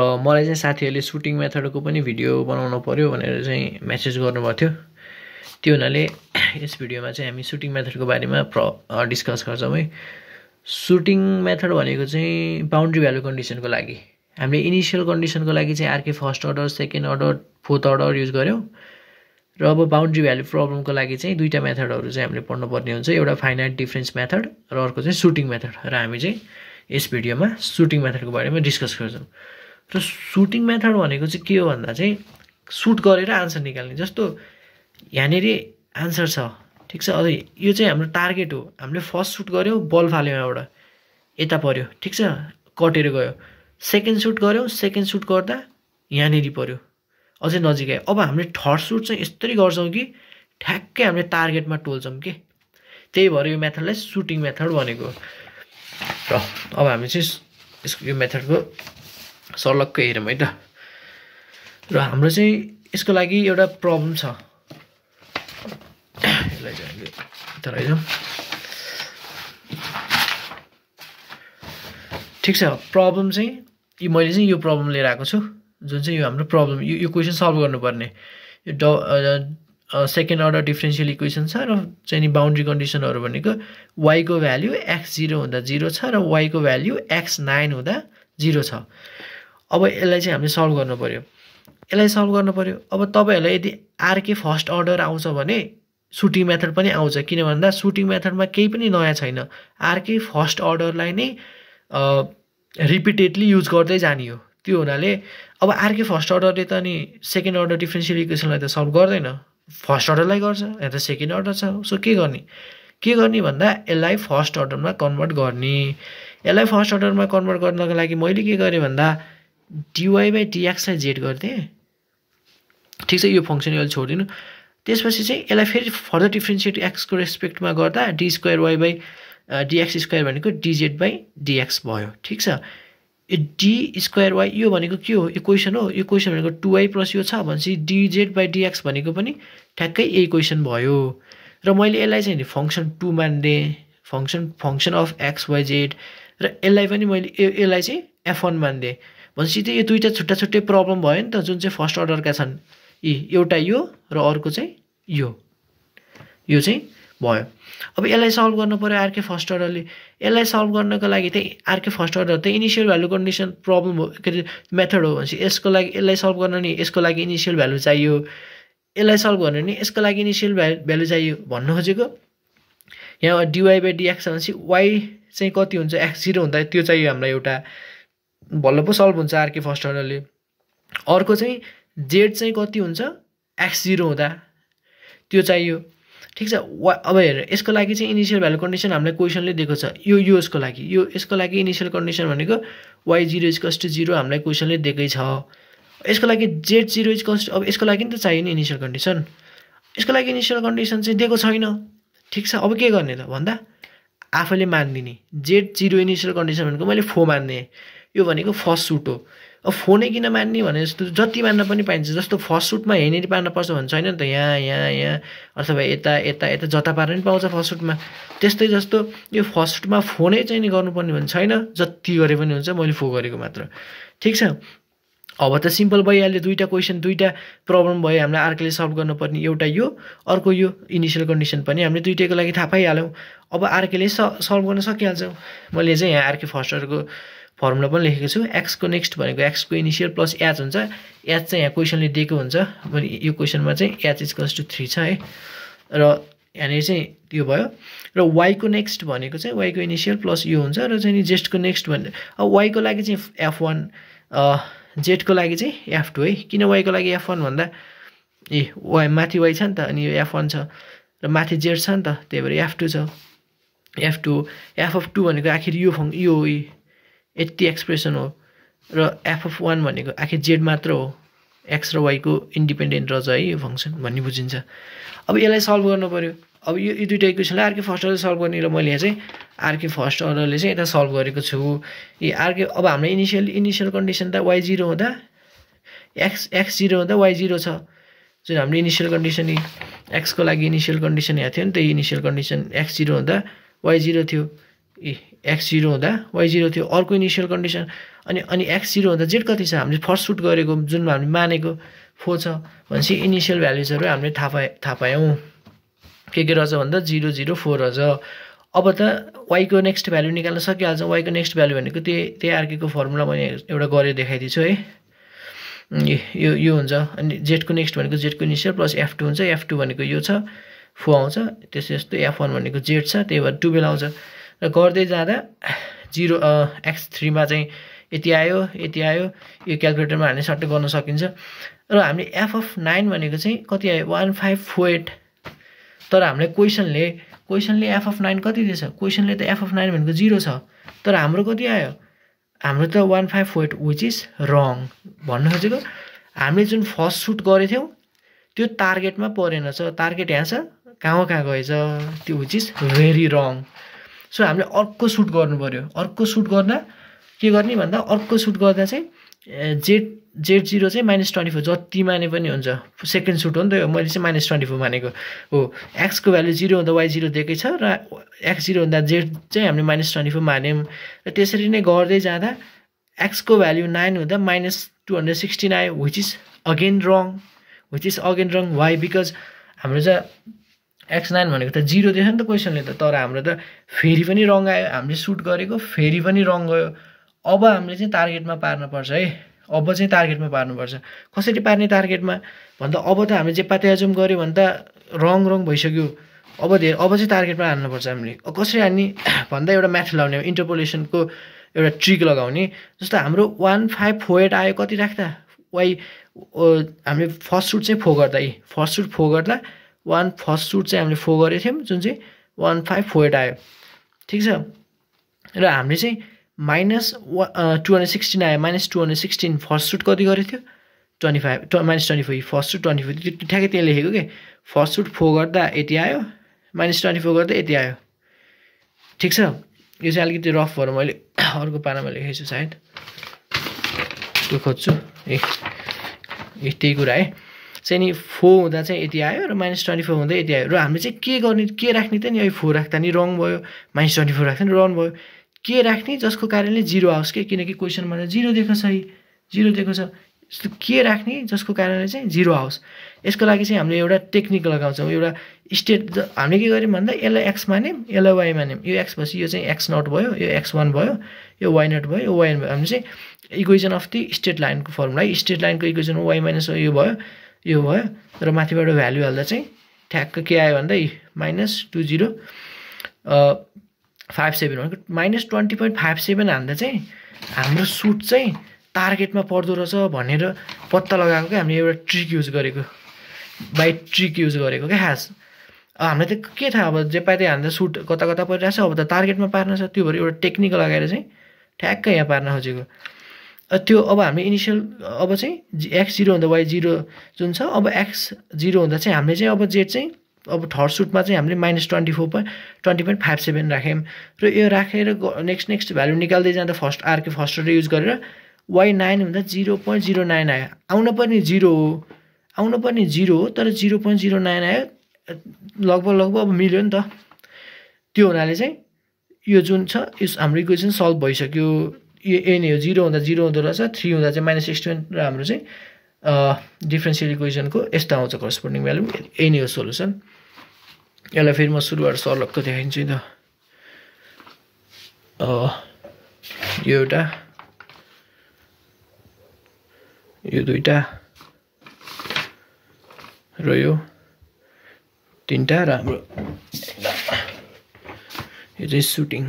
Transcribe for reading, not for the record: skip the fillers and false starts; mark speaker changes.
Speaker 1: मलाई चाहिँ साथीहरूले सुटिङ मेथडको पनि भिडियो बनाउनु पर्यो भनेर चाहिँ मेसेज गर्नुभएको थियो। त्यो हुनाले यस भिडियोमा चाहिँ हामी सुटिङ मेथडको बारेमा डिस्कस गर्छौँ है। सुटिङ मेथड भनेको चाहिँ बाउन्ड्री भ्यालु कन्डिसनको लागि हामीले इनिसियल कन्डिसनको लागि चाहिँ RK first order, second order, fourth order use गर्यौँ। र अब बाउन्ड्री भ्यालु प्रब्लमको लागि चाहिँ दुईटा मेथडहरू चाहिँ हामीले पढ्नुपर्ने हुन्छ, एउटा फाइनाइट डिफरेन्स मेथड र अर्को चाहिँ सुटिङ मेथड। र हामी चाहिँ यस भिडियोमा सुटिङ मेथडको बारेमा डिस्कस गर्छौँ। र सुटिङ मेथड भनेको चाहिँ के हो भन्दा चाहिँ सुट गरेर आन्सर निकाल्ने। जस्तो यहाँनिर आन्सर छ, ठिक छ, अझै यो चाहिँ हाम्रो टार्गेट हो। हामीले फर्स्ट सुट गऱ्यौँ, बल फाल्यौँ, एउटा यता पऱ्यो, ठिक छ, कटेर गयो। सेकेन्ड सुट गऱ्यौँ, सेकेन्ड सुट गर्दा यहाँनिर पऱ्यो, अझै नजिक आयो। अब हामीले थर्ड सुट चाहिँ यस्तरी गर्छौँ कि ठ्याक्कै हामीले टार्गेटमा टोल्छौँ के, त्यही भएर यो मेथडलाई सुटिङ मेथड भनेको। र अब हामी चाहिँ यो मेथडको सर्लक्क हेरौँ है त। र हाम्रो चाहिँ यसको लागि एउटा प्रब्लम छ, यसलाई चाहिँ हामीले यता लैजाउँ, ठिक छ। प्रब्लम चाहिँ मैले चाहिँ यो प्रब्लम लिएर आएको छु, जुन चाहिँ यो हाम्रो प्रब्लम, यो क्वेसन सल्भ गर्नुपर्ने। यो सेकेन्ड अर्डर डिफरेन्सियल इक्वेसन छ र चाहिँ नि बाउन्ड्री कन्डिसनहरू भनेको वाईको भ्याल्यु x0 हुँदा 0 छ र वाईको भ्याल्यु x9 हुँदा 0 छ। अब यसलाई चाहिँ हामीले सल्भ गर्नु पर्यो, यसलाई सल्भ गर्नु पर्यो। अब तपाईँहरूलाई यदि आरके फर्स्ट अर्डर आउँछ भने सुटिङ मेथड पनि आउँछ, किन भन्दा सुटिङ मेथडमा केही पनि नयाँ छैन। आरके फर्स्ट अर्डरलाई नै रिपिटेडली युज गर्दै जाने हो। त्यो हुनाले अब आरके फर्स्ट अर्डरले त अनि सेकेन्ड अर्डर डिफरेन्सियल इक्वेसनलाई त सल्भ गर्दैन, फर्स्ट अर्डरलाई गर्छ, यहाँ त सेकेन्ड अर्डर छ। सो के गर्ने भन्दा यसलाई फर्स्ट अर्डरमा कन्भर्ट गर्ने। यसलाई फर्स्ट अर्डरमा कन्भर्ट गर्नको लागि मैले के गरेँ भन्दा dy/dx लाई जेड गरिदिएँ, ठिक छ। यो फङ्सन यसले छोडिदिनु। त्यसपछि चाहिँ यसलाई फेरि फर्दर डिफ्रेन्सिएट एक्सको रेस्पेक्टमा गर्दा d²y/dx² भनेको dz/dx भयो, ठिक छ। यो d²y यो भनेको के हो, इक्वेसन हो। यो क्वेसन भनेको 2y प्लस यो छ भनेपछि dz/dx भनेको पनि ठ्याक्कै यही क्वेसन भयो। र मैले यसलाई चाहिँ नि फङ्सन 2 मानिदिएँ, function of x, y, z। र यसलाई पनि मैले यसलाई चाहिँ f1 मानिदिएँ भनेपछि चाहिँ यो दुईवटा छुट्टा छुट्टै प्रब्लम भयो नि त, जुन चाहिँ फर्स्ट अर्डरका छन्। एउटा यो र अर्को चाहिँ यो चाहिँ भयो। अब यसलाई सल्भ गर्नु पर्यो आरके फर्स्ट अर्डरले। यसलाई सल्भ गर्नको लागि चाहिँ आरके फर्स्ट अर्डर चाहिँ इनिसियल भ्यालु कन्डिसन प्रब्लम हो, के अरे मेथड हो भनेपछि यसको लागि यसलाई सल्भ गर्न नि यसको लागि इनिसियल भ्यालु चाहियो, यसलाई सल्भ गर्न नि यसको लागि इनिसियल भ्यालु चाहियो भन्नु खोजेको। यहाँ dy/dx भनेपछि y चाहिँ कति हुन्छ, x0 हुँदा त्यो चाहियो हामीलाई, एउटा बल्ल पो सल्भ हुन्छ आरके फर्स्ट अर्डरले। अर्को चाहिँ z चाहिँ कति हुन्छ, x0 हुँदा त्यो चाहियो, ठिक छ। अब हेर, यसको लागि चाहिँ इनिसियल भ्यालु कन्डिसन हामीलाई क्वेसनले दिएको छ। यसको लागि इनिसियल कन्डिसन भनेको y0 = 0 हामीलाई क्वेसनले दिएकै छ। यसको लागि z0 = अब यसको लागि नि त चाहियो नि इनिसियल कन्डिसन, यसको लागि इनिसियल कन्डिसन चाहिँ दिएको छैन, ठिक छ। अब के गर्ने त भन्दा आफैले मानिदिने। z0 इनिसियल कन्डिसन भनेको मैले 4 मान्ने, यो भनेको फर्स्ट सुट हो। अब 4 नै किन मान्ने भने जस्तो जति मान्न पनि पाइन्छ। जस्तो फर्स्ट सुटमा यहीँनिर पार्नुपर्छ भन्ने छैन नि त, यहाँ अथवा यता जता पार्न पनि पाउँछ फर्स्ट सुटमा। त्यस्तै जस्तो यो फर्स्ट सुटमा 4 नै चाहिँ नि गर्नुपर्ने भन्ने छैन, जति गरे पनि हुन्छ, मैले 4 गरेको मात्र, ठिक छ। अब त सिम्पल भइहाल्यो, दुईवटा क्वेसन, दुईवटा प्रब्लम भयो हामीलाई आरकेले सल्भ गर्नुपर्ने, एउटा यो अर्को यो इनिसियल कन्डिसन पनि हामीले दुईटैको लागि थाहा पाइहाल्यौँ। अब आरकेले सल्भ गर्न सकिहाल्छौँ। मैले चाहिँ यहाँ आरके फर्स्ट अर्डरको फर्मुला पनि लेखेको छु। एक्सको नेक्स्ट भनेको एक्सको इनिसियल प्लस एच हुन्छ। एच चाहिँ यहाँ क्वेसनले दिएको हुन्छ, मैले यो क्वेसनमा चाहिँ एच = 3 छ है। र यहाँनिर चाहिँ त्यो भयो। र वाईको नेक्स्ट भनेको चाहिँ वाईको इनिसियल प्लस यो हुन्छ। र चाहिँ नि जेडको नेक्स्ट भने अब वाईको लागि चाहिँ f1, जेडको लागि चाहिँ f2 है। किन वाईको लागि f1 भन्दा वाई माथि वाई छ नि त, अनि यो f1 छ र माथि जेड छ नि त, त्यही भएर f2 छ। f(2) भनेको आखिर यो यति एक्सप्रेसन हो। र f(1) भनेको आखिर जेड मात्र हो, एक्स र वाईको इन्डिपेन्डेन्ट रहेछ है यो फङ्सन भन्ने बुझिन्छ। अब यसलाई सल्भ गर्नु पर्यो। अब यो दुईवटा इक्वेसनलाई आरके फर्स्ट अर्डर सल्भ गर्ने, र मैले यहाँ चाहिँ आरके फर्स्ट अर्डरले चाहिँ यता सल्भ गरेको छु। आरके अब हाम्रो इनिसियल कन्डिसन त y0 हुँदा x0 हुँदा y0 छ, जुन हाम्रो इनिसियल कन्डिसन एक्सको लागि इनिसियल कन्डिसन यहाँ थियो नि त। इनिसियल कन्डिसन x0 हुँदा y0 थियो, x0 हुँदा y0 थियो। अर्को इनिसियल कन्डिसन अनि x0 हुँदा z कति छ हामीले फर्स्ट सुट गरेको जुन हामीले मानेको 4 छ भनेपछि इनिशियल भ्यालुजहरु हामीले थाहा पायौं के रहेछ भन्दा 0 0 4 रहेछ अब त y को नेक्स्ट भ्यालु निकाल्न सकिहाल्छ y को नेक्स्ट भ्यालु भनेको त्यही आरके को फर्मुला मैले एउटा गरे देखाइदिछु है यो हुन्छ अनि z को नेक्स्ट भनेको z को इनिशियल प्लस f2 हुन्छ f2 भनेको यो छ 4 आउँछ त्यसै f1 भनेको z छ त्यही भएर 12 आउँछ र गर्दै जाँदा 0 x3 मा चाहिँ यति आयो यो क्याल्कुलेटरमा हामीले सट्ट गर्न सकिन्छ र हामीले f of 9 भनेको चाहिँ कति आयो 1548 तर हामीले क्वेशनले f of 9 कति दिएछ क्वेशनले त f of 9 भनेको 0 छ तर हाम्रो कति आयो हाम्रो त 1548 which is wrong भन्नु खोजेको हामीले जुन फर्स्ट सुट गरेथ्यौ त्यो टार्गेटमा परेनछ टार्गेट यहाँ छ कहाँ गएछ त्यो which is very wrong so हामीले अर्को सुट गर्नु पर्यो अर्को सुट गर्दा के गर्ने भन्दा अर्को सुट गर्दा चाहिँ z0 चाहिँ -24 जति माने पनि हुन्छ सेकेन्ड सुट हो नि त मैले चाहिँ -24 मानेको हो x को भ्यालु 0 हुँदा y0 दिएकै छ र x0 हुँदा z चाहिँ हामीले -24 मान्यौं र त्यसरी नै गर्दै जाँदा x को भ्यालु 9 हुँदा -216 आयो which is again wrong why because हाम्रो चाहिँ x9 भनेको त 0 दिएछ नि त क्वेशनले त तर हाम्रो त फेरि पनि रङ आयो हामीले सुट गरेको फेरि पनि रङ गयो अब हामीले चाहिँ टार्गेटमा पार्न पर्छ है अब चाहिँ टार्गेटमा पार्नुपर्छ कसरी पार्ने टार्गेटमा भन्दा अब त हामीले जे पातेजम गर्यो भन्दा रङ भइसक्यो अब चाहिँ टार्गेटमा हाल्नु पर्छ हामीले कसरी हाल्ने भन्दा एउटा म्याथ लाउने इन्टरपोलेसनको एउटा ट्रिक लगाउने जस्तो हाम्रो 1548 आयो कति राख्दा y हामीले फर्स्ट सुट चाहिँ 4 गर्दा फर्स्ट सुट 4 चाहिँ हामीले 4 गरेथ्यौं जुन चाहिँ 1548 आयो ठीक छ र हामीले चाहिँ -216 आयो -216 फर्स्ट सुट कति गरेथ्यो 25 फर्स्ट सुट 25 ठ्याक्कै त्यही लेखेको के फर्स्ट सुट 4 गर्दा यति आयो -24 गर्दा यति आयो ठीक छ यो चाहिँ अलिकति रफ भएर मैले अर्को पानामा लेखेको छु सायद त्यो खोज्छु त्यही कुरा है चाहिँ नि 4 हुँदा चाहिँ यति आयो र -24 हुँदा यति आयो र हामीले चाहिँ के गर्ने के राख्ने त नि यो 4 राख्दा नि रङ भयो -24 राख्दा नि रङ भयो के राख्ने जसको कारणले 0 आओस् के किनकि क्वेशनमा त 0 दिएको छ 0 दिएको छ यस्तो के राख्ने जसको कारणले चाहिँ 0 आओस् यसको लागि चाहिँ हामीले एउटा टेक्निक लगाउँछौं एउटा स्टेट हामीले के गर्यौं भन्दा यसलाई x मान्यौं यसलाई y मान्यौं यो x भएपछि यो चाहिँ x0 भयो यो x1 भयो यो y0 भयो यो yn भयो हामीले चाहिँ इक्वेसन अफ द स्ट्रेट लाइनको फर्मुला स्ट्रेट लाइनको इक्वेसन y - यो भयो र माथिबाट भ्यालु हाल्दा चाहिँ ठ्याक्क के आयो भन्दा -2057 भनेको -20.57 हाल्दा चाहिँ हाम्रो सुट चाहिँ टार्गेटमा पर्दो रहेछ भनेर पत्ता लगाएको के हामीले एउटा ट्रिक युज गरेको के खास हामीले त के थाहा अब जे पाए हाल्दा सुट कता परिरहेछ अब त टार्गेटमा पार्न छ त्यो भएर एउटा टेक्निक लगाएर चाहिँ ठ्याक्क यहाँ पार्न खोजेको त्यो अब हामी इनिशियल अब चाहिँ x0 हुँदा y0 जुन छ अब x0 हुँदा चाहिँ हामीले चाहिँ अब z चाहिँ अब थर्ड सुटमा चाहिँ हामीले -20.57 राख्यौं र यो राखेर नेक्स्ट भ्यालु निकाल्दै जाँदा first RK first order use गरेर y9 हुँदा 0.09 आयो आउन पर्ने 0 हो तर 0.09 आयो लगभग अब मिल्यो नि त त्यो हुनाले चाहिँ यो जुन छ हाम्रो इक्वेसन सल्भ भइसक्यो यो नै हो 0 हुँदा 0 हुँदो रहेछ 3 हुँदा चाहिँ -61 र हाम्रो चाहिँ डिफरेन्शियल इक्वेसनको यस्तो आउँछ करस्पोन्डिङ भ्यालु यही नै हो सोलुसन यसलाई फेरि म सुरुबाट सर्लक्क देखाइदिन्छु नि त यो एउटा यो दुईटा र यो तीनटा र हाम्रो यो चाहिँ सुटिङ